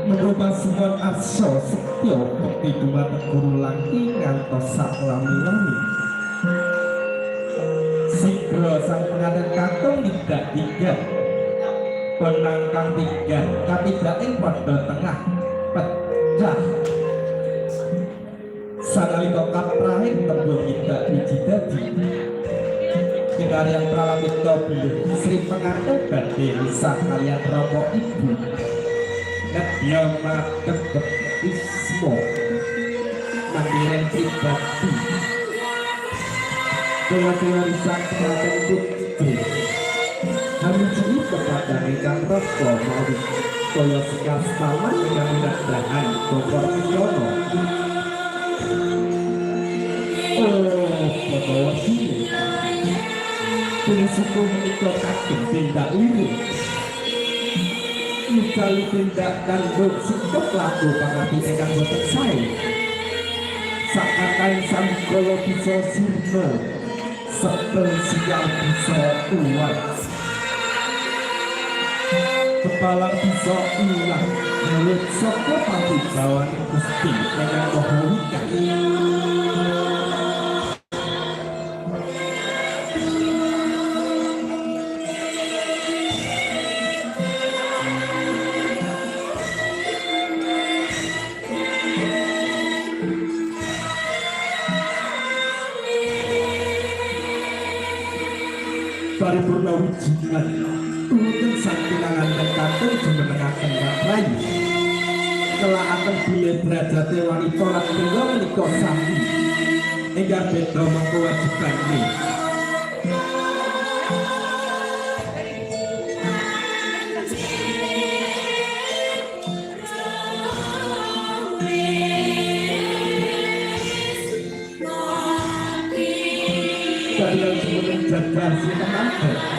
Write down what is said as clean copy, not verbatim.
Menurut Simon Arso setya bekti dumateng guru langki ngantos saklami-lami. Sigra sang pengantin kakung tidak-tidak penang kang tiga katiba ing padha tengah pecah. Sanalika kaprahing tembung tidak wiji dadi kinaryan pralamita bilih Sri pengantin badhe misah kaliyan rama ibu nedya madhep isma mandiren pribadi kula-kula risang pengantin putri hamiji kepadang ingkang raka mawi kaya sekar setaman ingkang minadahan bokor kencana. Oh, bawa sini Kini suku menika kagem tindak liru Micali tindak kandung sikap laku pangerti ingkang boten sae. Sakataing sambikala bisa sirna, sebel sial bisa uwat, kepalang bisa ilang mulut saka pawibawane Gusti ingkang Maha Wikang. Paripurna wijinan tuwuten sang pinanganten kakung jumenengaken rak rayi kelakaken bilih derajate wanita lan priya menika sami ingkang beda mung kewajibane. Kabilang jumeneng jagal si temanten.